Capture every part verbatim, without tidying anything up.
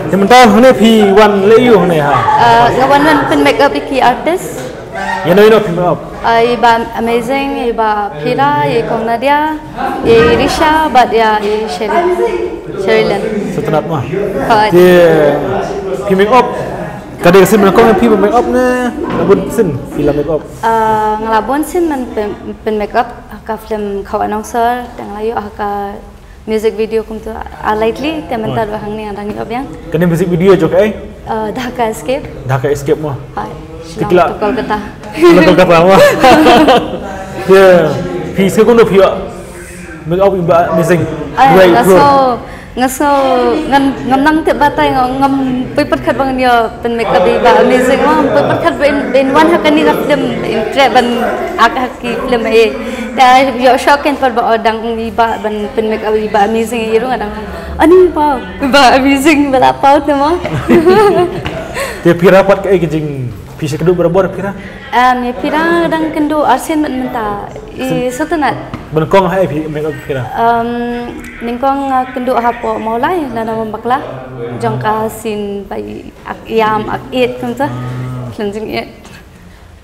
Te mynta hangne phi wan leh aiu hangne ha? Ah, nga wan ban pyn make up ïa ki artist. Ïano ïano phi make up? Ah, i Bah Amazing, i Bah Pira, i Kong Nadia, i Risha, bad ïa i Sherry. Sherry Lynn. Sngewtynnat ma. Hooid. Te phi make up. Ka dei ka sien ba nyngkong phi make up ne la bun sien phi la make up? Ah, nga la bun sien ban pyn, pyn make up ha ka film Khawa Nongsor, te nga la ïoh ha ka music video kumta, ah, lately, te mynta ruh hangne nga dang ïoh biang. Kane music video jong kaei? Ah, Dhaka Escape. Dhaka Escape mo. Hai. Te ki la Shillong to Kolkata. Shillong to Kolkata mo. Yeah. Phi sngewbha kumno phi ïoh make up ïa i Bah Amazing? Ah, right, nga bro. Sngew, nga sngew, ngan, ngam nang tip batai, nga, ngam poi pyrkhat ba ngan ïoh pyn make up ïa i Bah Amazing mo, ngam poi pyrkhat ba in, ba in wan ha kane ka film, ba in treh ban act ha ki film eh. Te ïoh shock kein pat ba, oh, dang i Bah ban pyn make up ïa i Bah Amazing, ïa i ruh nga dang, ani Bah, Bah Amazing ba la paw te mo. Te Pira pat kaei ka jing, phi shu kynduh barabor Pira? Em, ïa Pira dang kynduh arsien mynta. I sngewtynnat. Ba nyngkong ha ei phi make up Pira? Em, nyngkong nga kynduh hapoh Mawlai, lano bym bakla. Jong ka sien ba i ak ïam ak ïeit kumta. Khlem jingïeit.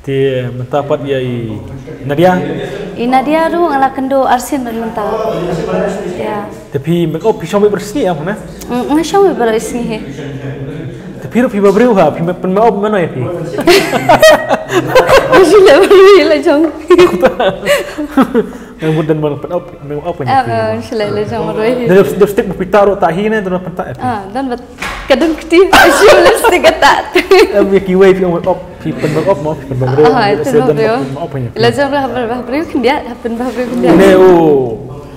Te mynta pat ïa i Nadia? I Nadia ruh nga la kynduh arsien ban mynta. Ïa. Te phi make up phi shong beit baroh sngi ïa phi ne? Mm, nga shong beit baroh sngi hi. Te phi ruh phi ba briew ha, phi pyn make up mano ïa phi? Nga shu leh baroh ïa la jong. Nga mut don ban pyn up, pyn up ïa phi. Ah, shu leh la jong baroh hi. Don lipstick ba phi tah ruh tah hi ne, don ban pynta ïa phi. Ah, don ba ka don kti, shu lipstick ka tah. Em ïa kiwei phi make up. Phi pyn make up mo, phi pyn bam briew. Ah, pyn bam briew. Pyn make up ïa phi. La jong ruh ha pyn bam briew khyndiat, ha pyn bam briew khyndiat. Ne u,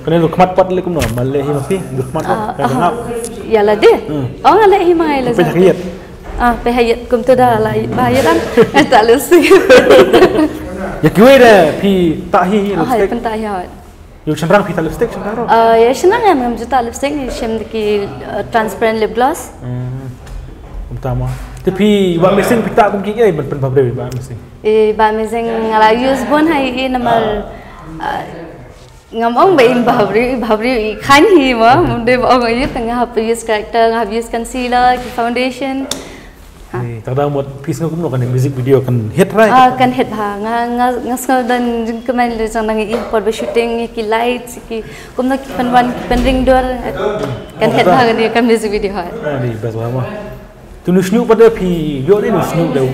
kane u khmat pat leh kumno, ma leh hi ma phi, u khmat pat. Ah, ka ngap. Ïa lade. Hmm. Oh, nga leh hi ma ïa la jong. Pyn ha ïet. Ah, pyn ha ïet kumta da la ba ïet an. Ta lipstick. Ïa kiwei de phi tah hi lipstick. Ah, pyn tah hi. Ïa u shynrang phi tah lipstick shynrang ruh? Ah, ïa shynrang em ngam ju tah lipstick, ngi shim da ki, ah, transparent lip gloss. Hmm. Kumta mo. Te phi Bah Amazing phi tah kum kiei ban pynbha briew Bah Amazing? I Bah Amazing nga la use bun ha i namar, ah, ngam ong ba in bha briew, i bha briew i khein hi mo, hmm, mynta ba ong ïa tang nga hap use corrector, nga hap use concealer, ki foundation. Ha. Ni, tang dang mut phi sngew kumno kane music video kan hit right? Ah, kan hit bha. Nga, nga, nga sngew don jingkmen lei jong nang ïa i por ba shooting ïa ki lights, ïa ki kumno ki pynwan, ki pynring dur. Kan hit bha kane ka music video ha. Ah, ni best bha mo. Tu nu sniu pat de phi ïoh ne nu sniu de u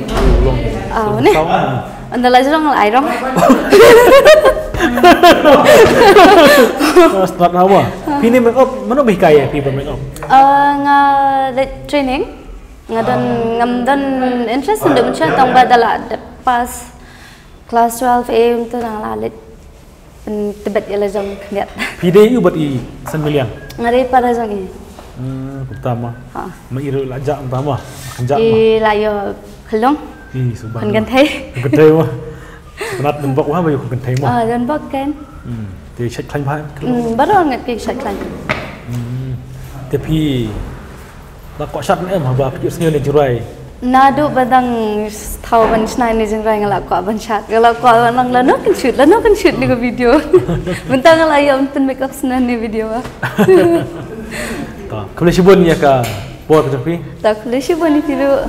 long. Ah, ne. Ynda la jrong la ai rong. Ah, start na mo. Phi ne make up, mano ba hikai ïa phi ba make up? Ah, nga leit training. Nga don, ngam don interest ynda mynshwa tang ba da la dep pass class twelve em tu nga la leit pyntbit ïa la jong khyndiat. Phi dei ïa u bad i San Miliang? Nga dei para jong i. Hmm, kumta ma. Ha. Ma i ruh la jah kumta ma. Kan jah ma. I la ïoh khyllung. Ih, subhan. Khun kynthei. Khun kynthei ma. Sngewtynnat, don bok wah ba ïoh khun kynthei ma. Ah, don bok kan. Hmm. Te shait khlaiñ bha em? Hmm, baroh ngat ki shait khlaiñ. Hmm. Te phi la kwah shad ne em haba phi ïohsngew ne jingrwai? Naduh ba dang thaw ban shna ne jingrwai nga la kwah ban shad. Nga la kwah ban long lano kan shoot, lano kan shoot ne ka video. Mynta nga la ïoh ban pyn make up sngewbha ne video ba. Ta, khublei shibun ïa ka por ka jong phi. Ta, khublei shibun ïa phi ruh.